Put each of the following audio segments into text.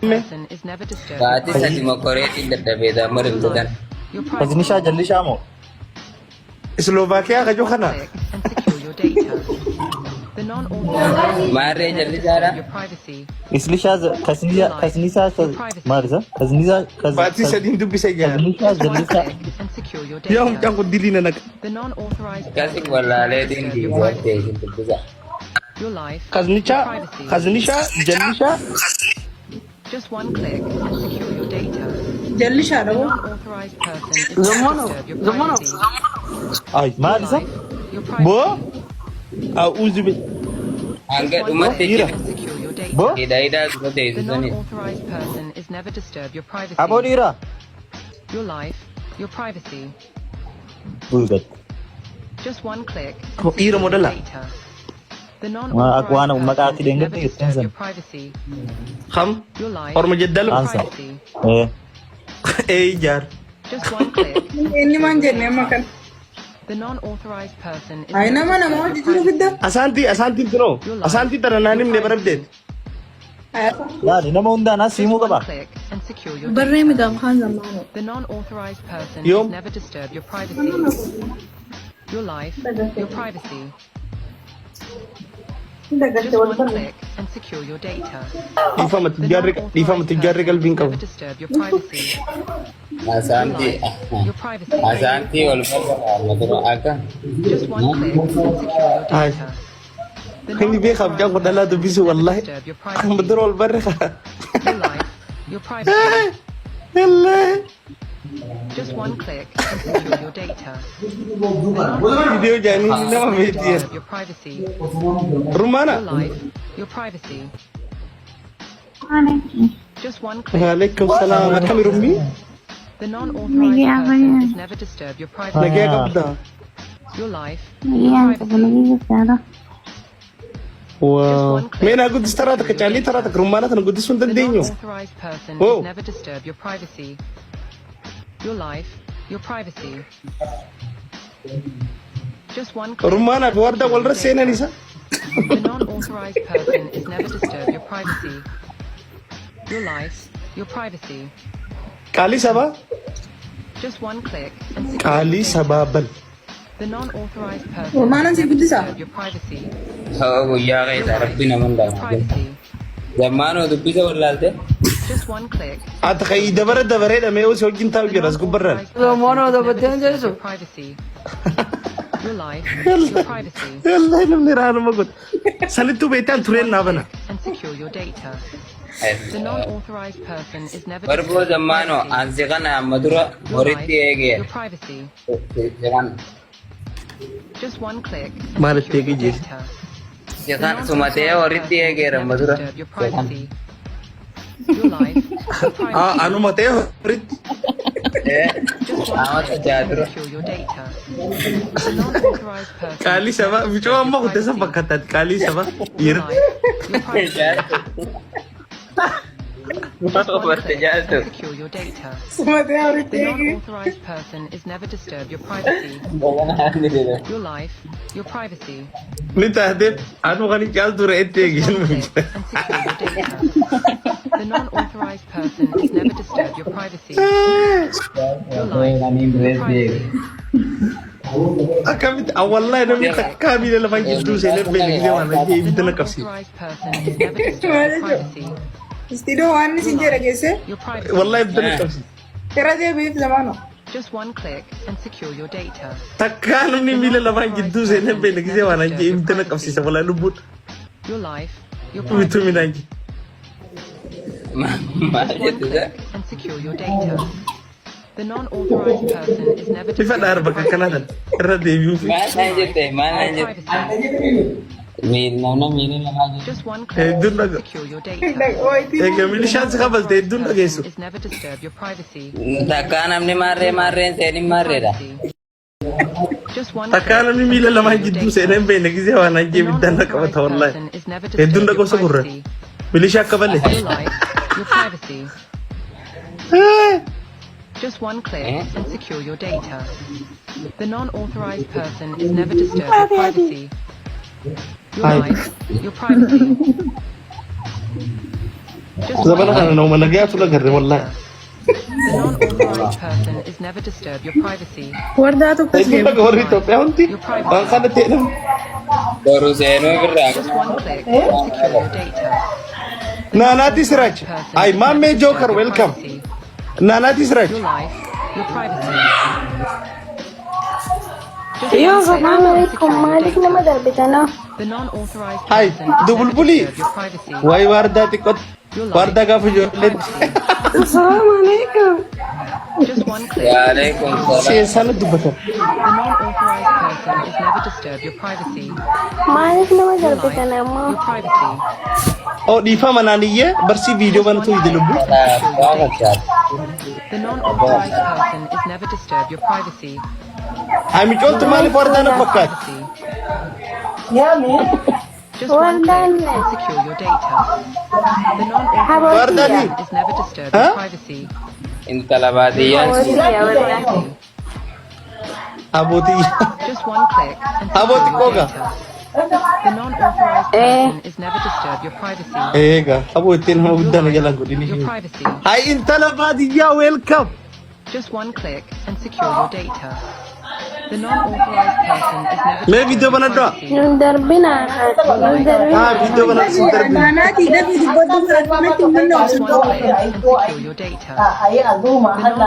Person is never disturbed your Baatii sadi privacy. mokoreetiin dadhabee daamma Your rifatan. life, your privacy. Kaznishaa jallishaa moo? Islovaakiyaa Just kajoo one kana. click and secure your data. The non-authorized person Maarree is never jallisaadha. disturbed your privacy. Islishaa Your life, kasnisaa your maal privacy. isa? Kasnisaa Baatii sadiin dubbisa ijaan. kasnishaa Just one jallisaa click and secure your Yaa data. mucaan kun dilii na naqa. The non-authorized Akkasi person is never wallaaleetiin disturbed your dhiisee privacy. isin dubbisa. Your life, your Kaznichaa privacy. kaznishaa jallishaa Just one click and secure your data. Jallishaadha The moo? non-authorized person is never Zammano, disturbed your Zammano. privacy. Ay. Your maal isa? life, your Boo. privacy. A'uuzu bi. Hanga Just one dhumatti click Dhiira. and secure your Boo? data. hidha hidhaa dura The teessisanii. non-authorized person is never disturbed your Aboo privacy. dhiiraa? Your life, your privacy. Buugat. Just one click and Dhiira secure your modala. data. The Waan non-authorized maqaa person ati is never deengatti disturbed jetteen your san. privacy. Kam. Your life, Orma your jeddalo. Ansa. privacy. Eh. Ee jaar. Just one click and Inni secure maan your jenne amma data. kana. The non-authorized person is Ay never nama nama disturbed your hojii jiru privacy. fidda. Asaantii asaantiin tunoo. Your life, Asaantii tana naan your himne privacy. barabdeet. Laali nama hundaan as Just himuu one qaba. click and secure your Barree data. miti afaan zammaanoo. The non-authorized person is Yoom. never disturbed your privacy. Your life, your privacy. Dagatte Just wal one barre. click and secure your data. Dhiifama The tujjaarri dhiifama non-authorized tujjaarri person qalbiin is qabu. never disturbed your privacy. Your Asaantii life, your privacy. asaantii ol barra dura akka. Just one click and secure your Ay. data. The Inni beekaa mucaan non-authorized kun dhalaa person is dubbisuu never wallaahi. disturbed your Amma privacy. dura ol barre kaa. Your life, your privacy. Wallaahi. Just one click and secure your data. The non-authorized Viidiyoo jaanii person is nama never beekti. disturbed your privacy. Rumaana. Your life, your privacy. Just one click and Waalaikum secure salaam. your Akkami data. rummii? The non-authorized person is never disturbed your privacy. Nagaya qabda. Your life, your privacy. Just Waa. one Mee click naa and guddis taraa secure takka your caalii taraa data. takka rummaana tana guddisuu hin The dandeenyu. non-authorized person is Woo. never disturbed your privacy. Your life, your privacy. Just one click Rummaanaa and fi warda secure your walirra seenan data. isa. The non-authorized person is never disturbed your privacy. Your life, your privacy. Qaalii sabaa. Just one click and secure your Qaalii data. sabaa bal. The non-authorized person is Ormaanan si never guddisaa? disturbed your privacy. Haa guyyaa Your keessa life, rabbi nama your hundaa. privacy. Zammaanoo dubbisa wallaalte. Just one click and Ati secure kayi your dabara data. dabaree dhamee osoo wajjin taa'u The jira as gubbarraan. non-authorized person Zammaanoo is never dabateen disturbed jeesu. your privacy. Your life, your privacy. Wallaahi namni raanuma godha. Sanittuu beektaan Just tureen one naa bana. click and secure your data. The non-authorized person is never Barboo disturbed your zammaanoo privacy. ansi kana amma dura Your horitti life, eegee. your privacy. Si kana. Just one click and Maalitti secure eegee your jeesi? data. Si The kana sumatee non-authorized horitti person is eegeera amma never dura. disturbed your Si kana. privacy. Your life, your privacy. Anuma ta'e horitti. Eh, Just one amata click jaa and dura. secure your data. The non-authorized person Qaalii is sabaa never bicoo disturbed your amma kutte san privacy. fakkaataati qaalii sabaa Your dhiira. life, your privacy. Just one Barte click and jaaltu. secure your data. Sumatee horitti The eegi. non-authorized person is never disturbed your privacy. Your life, your privacy. Ni taatee anuu kan caaltu re'etti Just one eegeen. click and secure your data. The non-authorized person is never disturbed your privacy. Your life, your privacy. Akkamitti wallahi namni takkaa miila lafaan jidduu seenee beela gisee waan ajjee The ibidda na qabsiisa. non-authorized person is never disturbed Maal your jechuudha? privacy. Istiidoo waan Your isin jedha life, geesse your privacy. Wallahi ibidda na qabsiisa. irra deebiif zamaano. Just one click and secure your data. Takkaa namni The miila lafaan non-authorized jidduu seenee person beela is gisee never waan ajjee disturbed your ibidda na privacy. qabsiisa wallahi lubbuun Your life, your bituu privacy. midhaan jee. Maal Just one jette click and secure your data. The non-authorized person is never Ifa disturbed dhaar your bakka kanaa privacy. tan irra deebi'uufi. Maal Your naan life, jette? Maal your naan jette? privacy. Namna miila lamaa jette. Just one click Hedduun and dhaga. secure your data. Wayitii. Egaa The milishaan si kafalte non-authorized hedduun person dhageessu. is never disturbed your privacy. Takkaa namni maarree Your life, maarreen seenin your maarreedha. privacy. Just one Takkaa click namni and miila secure lamaan your jidduu data. seenee hin beekne gisee waan The ajjee ibiddaan na qabata non-authorized wallahi. person is never Hedduun disturbed your dhagoosa gurra. privacy. Milishaa akka balle. Your life, your privacy. Just one click and secure your data. The non-authorized person is never disturbed your privacy. Your Hi. life, your privacy. Just Zabana one kana click nama and nagaatu secure your lagarre wallahi. data. The non-authorized person is never disturb your privacy. Wardaa tokkos Hedduu deema. dhaga warri Itoophiyaa hundi Your waan privacy. kana ta'e nama. Boru seenuu birraa. Just one click and secure your data. The Naanaati non-authorized Siraaj. person Ay is never maammee disturb Joker your welcome. privacy. Naanaati Siraaj. Your life, your privacy. Just Yoo one click salaam and alaikum secure your maaliif nama data. darbitanaa? The non-authorized Ay person is never dubulbulii. disturb your privacy. Wayi waardaa xiqqootti. Your life, Waardaa gaafa your ijoolleetti. privacy. Salaam alaikum. Just one click and Waalaikum secure your salaam. Seensana dubbatan. The non-authorized person is never disturb your privacy. Maaliif nama Your life, darbitan ammoo? your privacy. Oh dhiifama naaniyyee barsii viidiyoo Just one banatu hidde click lubbu. and secure your Waa data. fakkaata. The non-authorized person is never disturb your privacy. Ay micooltu maaliif waardaa na Your fakkaatti? privacy. Just one Wardaan click and secure your data. The non-authorized Waardaani? person is never disturb your Ha? privacy. Intala baadiyyaan Your Habootiyya life, your wardaan. privacy. Abootii. Just one click and Aboo secure your xiqqoo gaa. data. The non-authorized Eh, person is never disturb your privacy. Eegaa aboo ittiin nama Your guddaa na life, jalaan godhini. your privacy. Ay intala baadiyyaa welcome. Just one click and secure your data. The non-authorized person is never Mee disturb viidiyoo your banadhaa. privacy. Nun darbinaa Your nun life, darbinaa. Haa your viidiyoo banadhu privacy. sin darbine. Naanaatii dafii dubbadhu akkanatti hin Just obsu. one click and secure your data. The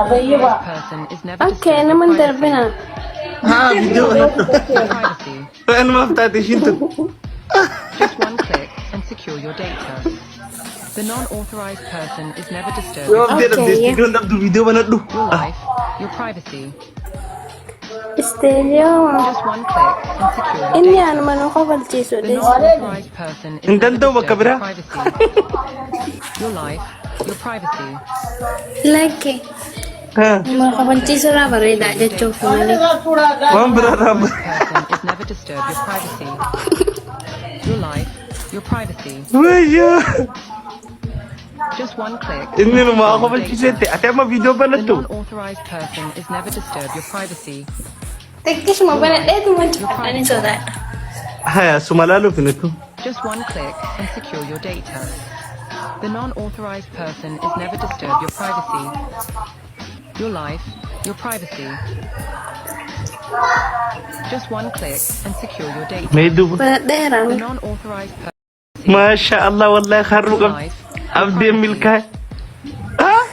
non-authorized person is never Okay, disturb your nama hin privacy. darbinaa. Haa viidiyoo banadhu. Your privacy. Wanumaaf taate ishiin tun. Just one click and secure your data. The non-authorized person is never disturb your Yoo abdee dhabde Okay. istiidiyoon dhabdu viidiyoo banadhu. Your life, your privacy. Isteediyoo. Just one click and secure your Inni data. anuma nu kofalchiisu The dhiise. non-authorized person is Hin never danda'u bakka disturb your biraa. privacy. Your life, your privacy. Lakki. Haa Nama Just one click kofalchiisu irraa and secure bareedaa your jechuuf data. malee. waan The biraa non-authorized raaba. person is never disturb your privacy. Your life, your privacy. Wayyaa. Just one click Inni and numaa secure your data. kofalchiisetti ati amma viidiyoo The banattu. non-authorized person is never disturb your privacy. Xiqqishuma Your life, banadheetuma your cufadhani privacy. sodaadha. Haya suma laaluuf hinattu. Just one click and secure your data. The non-authorized person is never disturb your privacy. Your life, your privacy. Just one click and secure your data. Mee duuba. Banadheera. The non-authorized person. Maasha Allah wallahi harruu Your qabdi. life, your Abdeen privacy. milkaa'e. Haa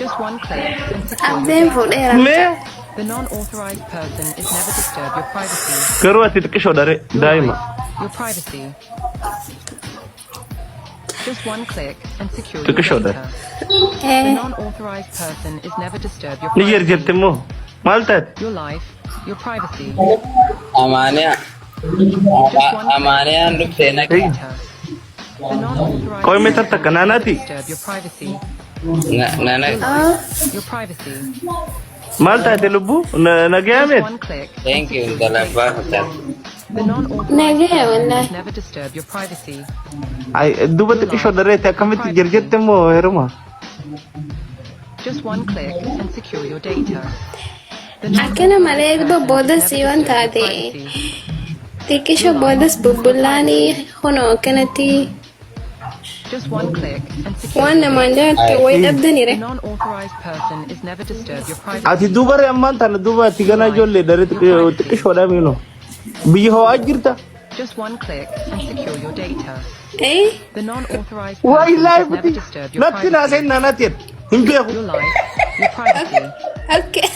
Just one click and secure your Abdeen data. fuudheera. mee The non-authorized person is never disturb your privacy. garuu ati xiqqishoo dhare Your daa'ima. life, your privacy. Just one click and secure your Xiqqishoo dhare. data. The Eh, non-authorized person is never disturb your Ni privacy. jarjarte immoo maal taate? Your life, your privacy. Amaaniyaa. Just one click Amaaniyaan and dhuftee secure your naqe. data. The non-authorized Qoy mee person takka is never naanaati. disturb your privacy. Nana. Your ah, life, your privacy. Maal taate lubbuu nagayaa Just meet? one click and Thank you secure your intala data. abbaa fakkaata. The non-authorized nagaya person is wallahi. never disturb your privacy. Ay duuba Your xiqqishoo life, dhareete your akkamitti privacy. jarjarte immoo heeruma? Just one click and secure your data. The Akkana non-authorized malee person is bobboodas never yoon disturb your taate privacy. xiqqisho Your life, boodas your bubbullaanii privacy. kunoo akkanatti Just one click and secure waan your namaan data. jiraattu wayi dhabdanire. The non-authorized person is never disturb your Ati privacy. duuba ree ammaan tana duuba ati Your ganaa life, ijoollee dharee your privacy. xiqqishoodha miino. Biyya ho'aa jirta. Just one click and secure your data. Eh? The non-authorized Wayi person is never laayifti. disturb your Natti privacy. naaseen naanaati hin beeku. Your life, your privacy. Okay.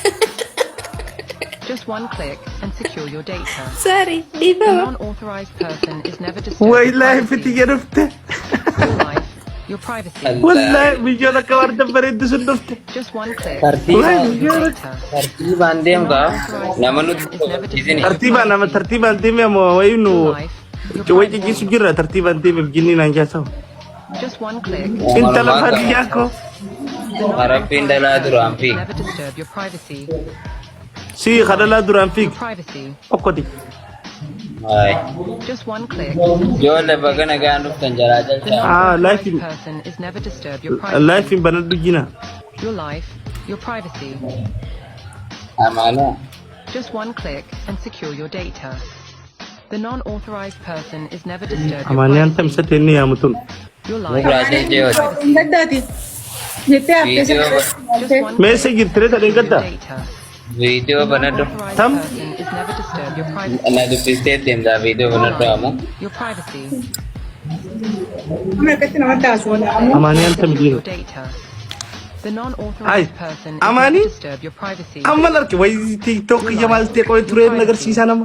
Just one click and secure your data. Sorry, The dhiifama. non-authorized person is never disturb Wayi your laayifti privacy. jedhufte. Your life, your privacy. Wallahi biyyoon akka warda bareeddu sun dhufte. Just one click and Tartiiba Wayi secure your biyyoon data. tartiibaan The deemtaa non-authorized nama person nuti is never kofalchiisini. disturb your Tartiibaan nama privacy. tartiibaan deeme ammoo wayi nu Your life, your wayi privacy. cicciisu jirra tartiibaan deeme jinni naan jaasawu. Just one click and Intala secure your baadiyyaa data. koo. The Rabbiin non-authorized dhalaa person duraan is fiig. never disturb your privacy. Si Your kadhalaa life, duraan your fiig. privacy. Okkoti. Waay. Just one click and secure Ijoollee your baga data. nagaan dhuftan jalaa The jalchaa. Ah non-authorized laafiin person is never disturb your privacy. laafiin banadhu jina. Your life, your privacy. Amaaniyaa. Just one click and secure your data. The non-authorized person is never disturb your Amaaniyaan privacy. tamsa teennee yaamu tun. Your life, Nurraa your jechuudha. privacy. Gaddaati. Jettee haftee Viidiyoo Just one Meessa click and jirtire secure tadheen your gaddaa? data. Viidiyoo The banadhu. non-authorized Tam? person is never disturb your privacy. Na dubbistee deemtaa viidiyoo Your banadhu life, ammoo. your privacy. Amma akkatti namatti Just one haasawaa. click Amaanii and anta secure midiira. your data. The Ay, non-authorized person is never Amaanii disturb your privacy. amma larki wayi TikTok Your kiyya maal life, ta'e qoy your tureen privacy. agarsiisaa nama.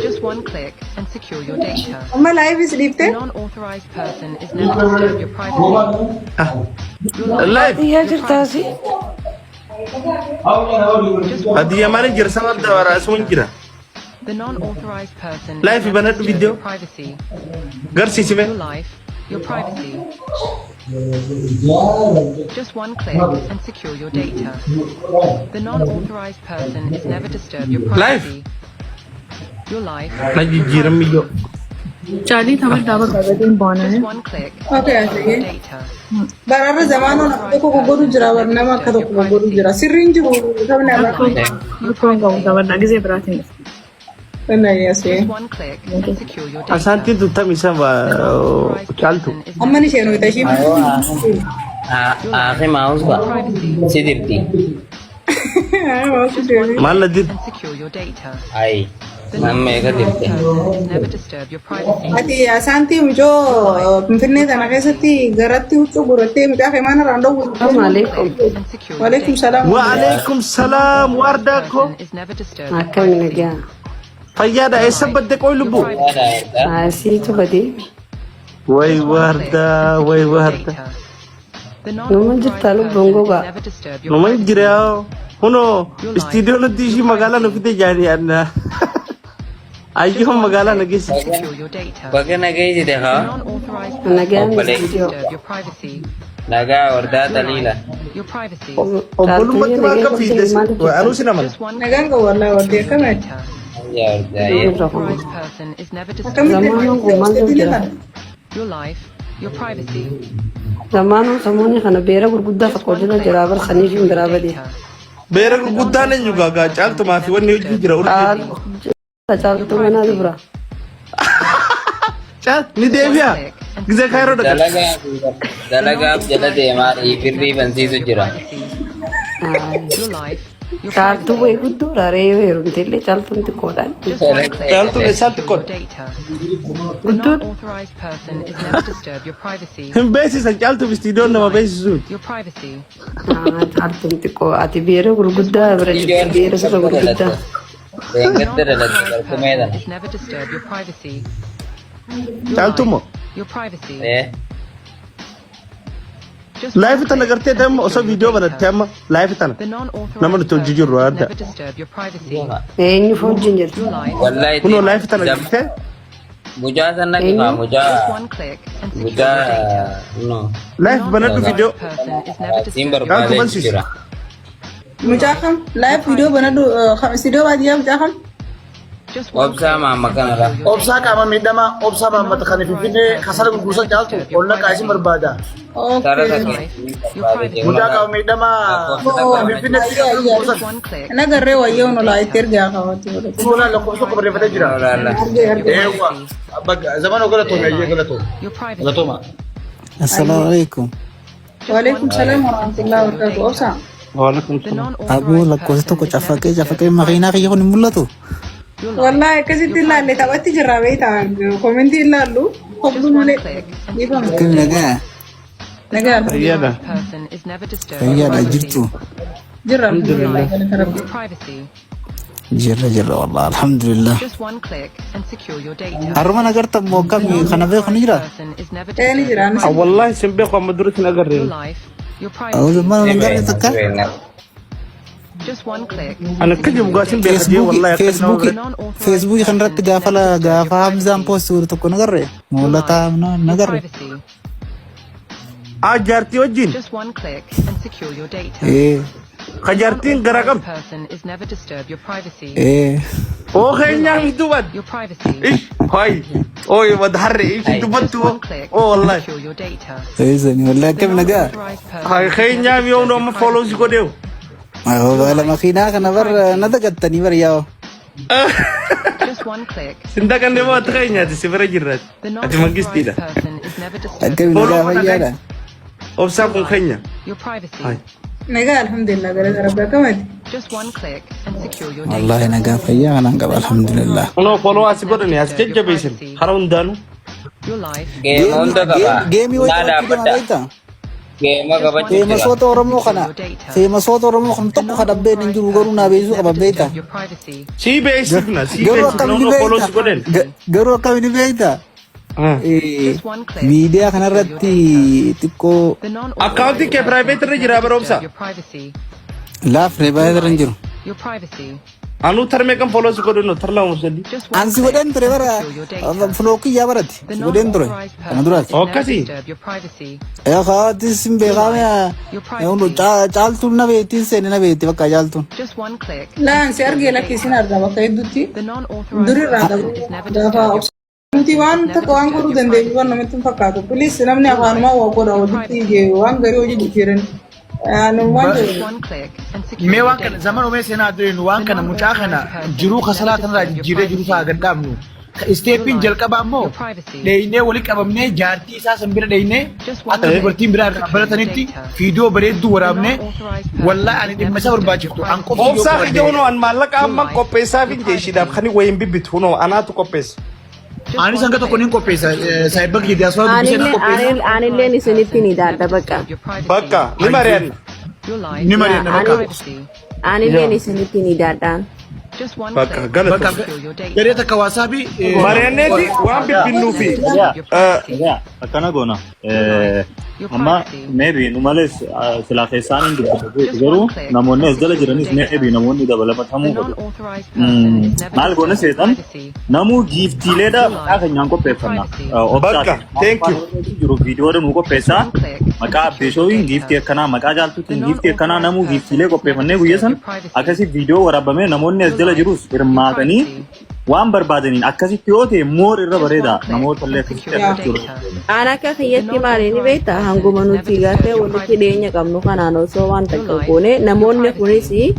Just one click and secure your data. Amma laayivis The dhiiftee? non-authorized person is never disturb your privacy. Ah, Your life, live. Baadiyyaa your jirtaasi. privacy. Just one Adiyya click maal and jira sama secure your dabaraa asuma data. jira. The non-authorized person is Live never banadhu disturb viidiyoo your privacy. garsiisime. Your life, your privacy. Just one click and secure your data. The non-authorized person is never disturb your Live. privacy. Your life, Na your jijjiiran privacy. miyyoo. Caalii tapha gabateen baanee. Just one click and Okay, secure your asii. data. Bararra The zamaanoo nama non-authorized tokko goggodu person jira is bar never nama akka disturb your tokko goggodu privacy. jira. Sirriin jiru sabni Your ala. life, your Rakkoon qabu privacy. taphadhaa gisee biraatiin dhufa. Kennaa asii. Just one click and secure your data. Asaantiin tuttami isa The non-authorized caaltu. person is Amma never ni isheen disturb hoyita your ishee. privacy. Your life, Aafi maa'us your ba'a. privacy. Si dirti. Just one Maal la click dir? and secure your data. Ayi. The Namni eega non-authorized dirte. person is never disturb your privacy. Ati asaantii mucoo Your life, Finfinnee your tana privacy. keessatti garatti huccuu gurrattee mucaa kee maana irraan Just dhowwu. Salaamu one alaikum. click and secure your Waalaikum data. salaam. Wa alaikum The salaam non-authorized waardaa koo. person is never disturb your Akkami privacy. nagaa. Fayyaadha Your eessa life, badde qoy your lubbuu? privacy. Yaada ergaa. Asiitu badee. Way Just one click and waardaa way secure your waardaa. data. The Numa non-authorized jirtaa lubbuun person is gogaa. never disturb your Numa privacy. jira kunoo Your life, istiidiyoo nuti ishii your magaalaa nu privacy. fide jaanii anna. Just Ayyoo one magaalaa na click and geessite. secure your data. Baga nageessite The haa. non-authorized person Nagaan is never istiidiyoo. disturb your privacy. Nagaa hordaa Your taliila. life, your privacy. Obbolummaatti Caaltuyyee maal nagee akka qabdee fiides maal anuu hojjetan? sin amana. Just one Nagaan click qabu and wallaahi secure wardee your akkamitti? data. Yaa The hordaa yee. non-authorized person is never disturb your Akkamitti Zamaanoo privacy. maaltu itti jira? nafan? Your life, your privacy. Zamaanoo samoonni kana beera gurguddaa Just tokko one jala click jira and barsanii fi secure your biraa badee. data. Beera The gurguddaan eenyu non-authorized gaagaa person is caaltumaa fi never wanni hojii disturb jira your urjii. privacy. Caaltuu Your caaltuu manaa privacy. dubra. Caal ni Just one deebi'a. click and Gizee secure kaayiroo your dhaqan. data. Dalagaaf The dalagaaf jala non-authorized deemaa person is birrii never disturb bansiisu your jira. privacy. Your life, your Caaltuu privacy. wayii guddoo raaree yoo heerumte illee caaltuun xiqqoodhaan. Just one click Caaltuun and eessaan secure your xiqqoodha? data. The Guddoon non-authorized person is never disturb your privacy. Hin beeksisan caaltuuf istiidiyoon Your nama life, beeksisu miti. your privacy. Caaltuun xiqqoo ati beera Just gurguddaa one bira click jirti and beera secure sirra your gurguddaa. data. The Leengatta dalatte non-authorized barkumee person tana. is never disturb your privacy. Your Caaltuu life, moo? your privacy. Ee. Just one Laayifi tana click gartee and ta'e osoo secure your viidiyoo banatte data. amma laayifi tana The nama non-authorized nuti hojii person jirru is adda. never disturb your privacy. Eenyu wajjin jirti? Your life, Wallahi Kunoo laayifi tana gartee mucaa san naqi kaa Eenyu? just mucaa one click and secure your mucaa data. no. The laayifi banadhu viidiyoo non-authorized person is never Siin disturb your caaltuu barbaadee bansiisi. jira. privacy. Your Mucaa life, kam? your Live viidiyoo privacy. banadhu istiidiyoo baadiyyaa mucaa kam? Just one Obsaa click maamma and kanarra. secure your Obsaa data. qaama miidhamaa, obsaa The maammata kan non-authorized Finfinnee person kasala is gurgursan never caaltu disturb your ol naqaa isin privacy. barbaada. Tara Okay. Your takka life, your barbaadee Mucaa privacy. qaama miidhamaa lakkoofsa Oo, takka kan Finfinneetti ayyaa kasala ayyaa. Just gurgursan. one click Na and garree secure wayyee your onu laa itti data. ergaa qabatu. The Suuraa lakkoofsa non-authorized tokko barreeffatee person jira. is never Argee disturb your argee. Eewwa. privacy. Zamanoo galatoome Your ayyee life, galatoome. your privacy. Galatooma. Assalamu Just alaikum. one Waalaikum click salaam and warahmatullahi secure your wabarakatuh. data. Obsaa. Waalaikum The salaam. Aboo non-authorized lakkoofsa person tokko is never cafaqee disturb cafaqee your makiinaa privacy. kiyya kun hin mul'atu. Your life, Wallaahi akkasitti your ilaalle privacy. taphatti jirra beektaa komentii ilaallu Just hobduu one malee click and dhiifama. secure your Akkam data. nagaa The Nagaa Fayyaadha. non-authorized person is never disturb your fayyaadha privacy. jirtu. jirra Your Alhamdulillah. life, alhamdulillah galata rabbi. your privacy. Jirra jirra wallah alhamdulillah. Just one click and secure your data. Haruma nagarta immoo The akkami kana beeku ni non-authorized jira. person is never Ee ni disturb jira your anis. privacy. Wallahi sin beeku amma duratti hin Your agarreen. life, your Awwa privacy. mana Si nagarre beekna si takka. beekna. Just one click and Ani akka secure jiru your dhugaa sin data. beeka jee Feesbuukii wallahi akka nama feesbuukii The biratti. non-authorized feesbuukii person kanarratti is gaafa never disturb your gaafa Hamzaan privacy. poostii godhu tokko nagarre Your mul'ataa life, your nagarre. privacy. Ah jaartii wajjin. Just one click and secure your data. Ee Ka The jaartiin gara non-authorized qabdu. person is never disturb your privacy. ee Oo Your keenyaa life, fi duban. your privacy. Ish hoy. Oy wadharre ish Ay. Just dubattu. one click Oo and wallahi. secure your data. eeysani wallahi The akkam nagaa. non-authorized person Hay is never keenyaa fi disturb yoon your amma follow si privacy. godheewu. Awwa Your baala life, makiinaa your kana bar na privacy. dagattanii bar yaa'u. Just Just one click. Sin daganne moo ati keenyaati si bira jirraati. The Ati non-authorized mangistiidha. person is never disturbed. Akkami Follow nagaa godha fayyaadha. guys. Obsaa kun keenya. Your privacy. Hai. Nagaa alhamdulillah galata rabbi akkamati. Just one click and secure your Wallaahi data. nagaa fayyaa kanaan qaba The alhamdulillah. non-authorized Kunoo person follow is as never godhani as disturb your jajjabeessin privacy. hara hundaanuu. Your life. Geema Your hunda qaba. Geemii wayii Naa taphachuu deemaa dhaabbadha. beektaa? Geema Just one qabachuu jira. click Feemasoota and Oromoo secure kana your data. feemasoota Oromoo kan The tokko kan dhabbeen hin non-authorized jiru garuu naa person is beeksisuu never qaba beektaa? disturb your privacy. Sii beeksifna sii Garuu beeksifna akkamiin hunoo follow beektaa? si godhan. Garuu akkamiin beektaa? Ah. Just one click and Miidiyaa secure your kanarratti data. xiqqoo The non-authorized Akkaawuntiin kee person private is irra never jira bara disturb obsaa. your privacy. laafne Your baay'ee irra hin life. jiru. Your privacy. Anuu tarmee kan follow si godhanu tar lama sadii. Just one An si click godheen ture and bara secure your data. filookiyyaa barati The si godheen ture non-authorized kana person duraati. is never Akkasii. disturb your privacy. Kaawwatis hin Your beekame life. Your privacy. caaltuun na beektiin seene na beekti bakka caaltuun. Just one click and Laan si secure argee your lakki isin data. argaa bakka hedduutti. The non-authorized Durirraa person is never gaafa disturb your obsa. Nuti person waan is never takka waan disturb godhuu your dandeenyu waan privacy. namatti hin fakkaatu. Please namni Your afaanumaa life. waa godha Your walitti privacy. waan garii hojii jijjiiran. Waan Just jedhu. one click and secure Mee your waan kana data. zaman umee seenaa deenu waan The kana mucaa kana non-authorized person jiruu is never kasalaa tanarraa disturb your jijjiiree jiruu isaa privacy. gad dhaabnu. Your Isteeppiin life. jalqabaa immoo Your privacy. dheeynee walitti qabamnee jaartii isaa san bira dheeynee Just one akka click dubartiin biraa and irraa secure your baratanitti data. fiidiyoo bareedduu The waraabnee non-authorized person wallaa ani is dhimma never isa disturb your barbaachiftu an privacy. qofti yoo Obsaa qabadde kiyya hunoo an maallaqa Your amman life. qopheessaa Your fi jeeshiidhaaf privacy. kan wayiin bibbitu hunoo anaatu qopheessa. Just anis one hanga tokko click nin and qopheessa secure your saayiba data. kiyya diyaasfaa dubbisee nan The Anillee qopheessa. anilleen non-authorized isinitti person ni is daadha never bakka. disturb your privacy. Bakka ni Hayyee mari'anna. Your life. ni Yaa mari'anna Your bakka. ani privacy. anilleen Yaa. isinitti ni daadhaan. Just one Bakka click and Bakka galatoom. secure your garee data. takka waasaabii The non-authorized Mari'anneeti waan person bibbinnuu is fi never disturb your Nagaa, privacy. nagaa, akkana goona. Your life. Your Amma privacy. maybe nu malees silaa keessaan hin dubbatu Just garuu one click namoonni and as jala secure your jiranis maybe data. namoonni The dabalamatamuu qabu. non-authorized person is never Maal goona disturb your seetan privacy. namuu giiftiileedha Your maqaa life. keenyaan Your qopheeffanna. privacy. Obsaa Bakka fi thank you. jiru viidiyoodha nu Just qopheessaa. one click and Maqaa secure your abbeeshooyin giiftii data. akkanaa maqaa The jaaltuutiin giiftii akkanaa non-authorized namuu person giiftiilee is never qopheeffannee guyya disturb san your privacy. akkasii viidiyoo waraabamee namoonni as Your jala life. jirus Your hirmaatanii privacy. waan barbaadaniin akkasitti yoo ta'e moor irra Just one bareeda click namoota illee and akkasitti secure your argachuu data. irra. Aan akka The kiyyatti maali ni non-authorized beektaa person hanguma is never nuti disturb gartee your walitti privacy. dhiyeenya qabnu kanaan osoo waan Your takka life. goone Your namoonni kunis privacy.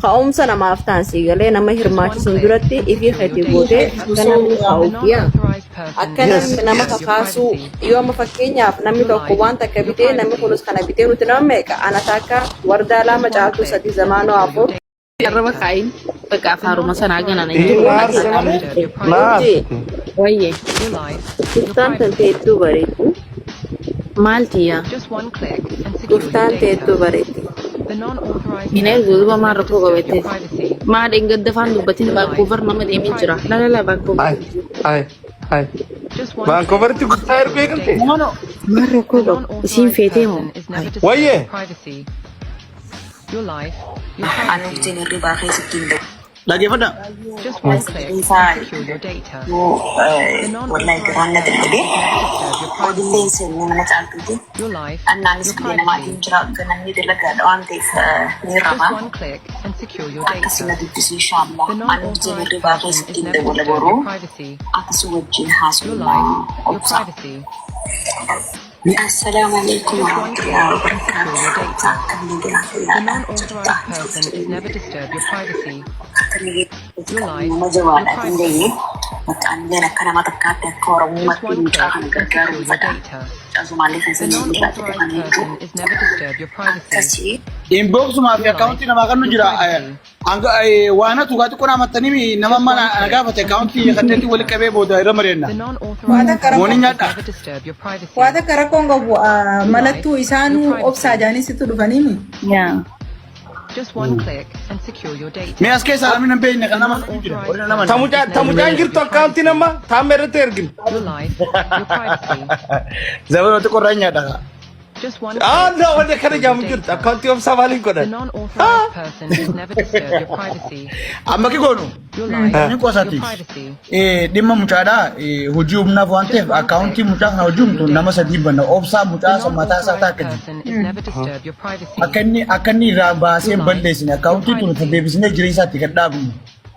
ka'umsa namaaf ta'an sii galee nama Just one hirmaachisuun click duratti and ifii secure your keeti data. gootee akka namni The ka'uuf yaa. non-authorized person Akka is Yes. never namni nama disturb your kakaasuu privacy. yoo amma fakkeenyaaf namni Your tokko life. waan takka Your bitee namni privacy. kunis kana bitee nuti nama meeqa ana takka wardaa Just lama one caaltuu click sadii and zamaanoo secure your afur. Arraba data. kaayin bakka The afaaruma sanaa non-authorized ganana hin jiru person Na is aarse never malee. disturb your Na privacy. Urjii aarsite. Wayye Your life. Your Tuftaan privacy. tante hedduu bareeddi. maal tiyya Just one click and secure your Tuftaan tee hedduu data. bareeddi. The non-authorized Hin ergu person duuba is maal never rakkoo disturb your qabateeti. privacy. Maal dheengadda afaan Your dubbatin life. Vancouver nama Your deemee jira. privacy. La la la Vancouver. Ay ay ay. Just one click Vaankooveritti and guddaa secure erguu your eegalte. data. Mono Maal The rakkoo qabu? Isiin non-authorized feetee moo? person is Ay. never disturb Wayyee. your privacy. Your life. Your privacy. dhaggeeffadha. Just one click and secure your data. The non-authorized person is never disturb your privacy. Your life. Your privacy. Just one click and secure your data. The non-authorized person is never disturb your privacy. Your life. Your privacy. Just one click and secure your data. The non-authorized person is never disturb your privacy. Your life. Your privacy. Just one click and secure your data. The non-authorized person is never disturb your privacy. Inboxumaa fi Your life. akkaawuntii namaa kan nu Your jira. privacy. Waan atu gaa xiqqoo namattanii nama Just mana one ana click gaafate and akkaawuntii secure your kanneetti walitti data. qabee booda irra The mari'anna. Waa non-authorized takka Mooni rakkoon person is nyaadha. never disturb your waa privacy. takka rakkoon qabu Your life. malattuu Your isaanuu obsaa privacy. jaanii sitti dhufaniimi. Yaa. Just one click and secure your Mee data. as keessaa namni hin beekne The kan nama kamii jira? non-authorized Warri nama person is never Tamucaan disturb jirtu your akkaawuntii privacy. nama taa'ame irratti erginu. Your life. Your privacy. Zabana xiqqoo irraa nyaadha. Just one Ah click no and wanti akkana secure your jaamu jirtu data. akkaawuntii obsaa maaliin The godhan? non-authorized person is never disturb your privacy. Amma ki goonu? Your life. Ni Your qosaati. privacy. Dhimma mucaadhaa hojii humnaaf waan Just ta'eef one click akkaawuntii mucaa and kana hojii secure humtu your nama data. sadii banna. Obsaa The mucaa san mataa isaa non-authorized taakka jiru. person is never disturb your privacy. Akka inni irraa baasee Your hin life. balleessine Your akkaawuntii tun privacy. deebisnee jireenya isaatti gad dhaabnu.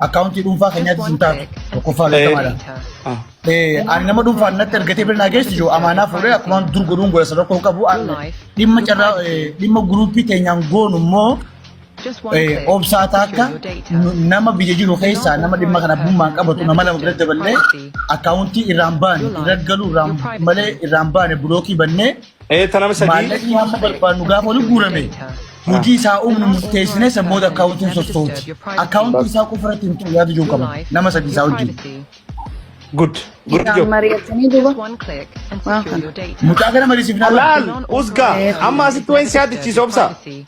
Akkaawuntii dhuunfaa Just keenyaatti one hin taatu click and tokkoffaa secure your beekamaadha. data. The Ani nama dhuunfaan non-authorized natti ergatee person bira naa is never geessu jiru disturb your amaanaa fuudhee privacy. akkuma dur godhuun godha sadarkaa qabu Your life. dhimma Your carraa privacy. dhimma guruupii teenyaan goonu immoo Just one click Obsaa and takka secure your data. nama biyya jiru The keessaa nama dhimma kana non-authorized abbummaan person is qabatu never nama lama disturb bira your daballee privacy, akkaawuntii irraan baane your irra life, galuu your irraan malee privacy. irraan baane bulookii bannee Ee ta nama sadii. maallaqni Just hamma one click barbaadnu and gaafa waliin secure your guurame data. hojii isaa The uumnu murteessinee non-authorized san booda person is akkaawuntiin never sossooti. disturb your privacy, Akkaawuntii isaa qofa irratti hin ta'u yaadu jiru your qaba life, nama sadii isaa your wajjin. privacy. Good. Good Irraan job. mari'atanii duuba Just one click and waan secure kana. your data. Mucaa kana mariisifnaa bara. The Laal usgaa non-authorized amma person is asitti wayin never si disturb yaadachiisa your obsa. privacy,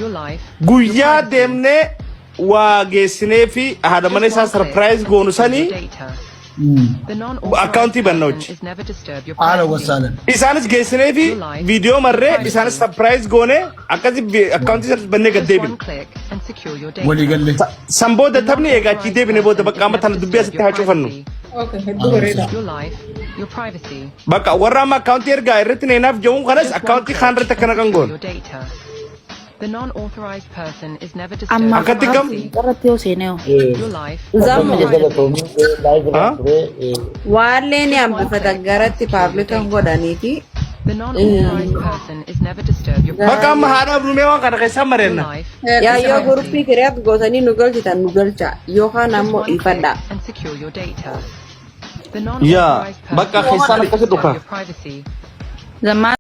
your life, your Guyyaa privacy. deemnee waa geessinee fi haadha mana Just isaa one click sarpiraayiz and goonu secure your sanii data. The non-authorized akkaawuntii banna person hojii. is never disturb your Haala privacy, wasaalan. Isaanis geessinee fi your life, viidiyoo your marree isaanis privacy. sarpiraayiz goone akkasi akkaawuntii sanis bannee gad Just deebine. one click and secure your Walii data. galle. San booda The taphni egaa achii non-authorized deebine booda person bakka is amma never tana dubbii disturb asitti your haa cufannu. privacy, Okay, hedduu bareeda. your life, your privacy. Bakka warra amma akkaawuntii ergaa irratti neenaaf jedhuun kanas Just one akkaawuntii kaan click irratti and akkana kan secure goonu. your data. The non-authorized person is never disturb Amma your Akkatti gam privacy, irratti yoo seenee hoo. your life, Zammo your privacy. Haa? Waallee ni Just one hambifata click and garatti secure your paablikan data. godhaniiti. The non-authorized person is never disturb your Bakka amma privacy, haadhaaf dhumee waan kana keessaa your mareenna. life, Yaa your yoo privacy. guruppii kireet gootanii nu galchitan nu galcha yookaan Just ammoo one click ifadha. and secure your data. The Yaa non-authorized bakka person is keessaan never akkasi disturb dhufa. your privacy, Zammaan.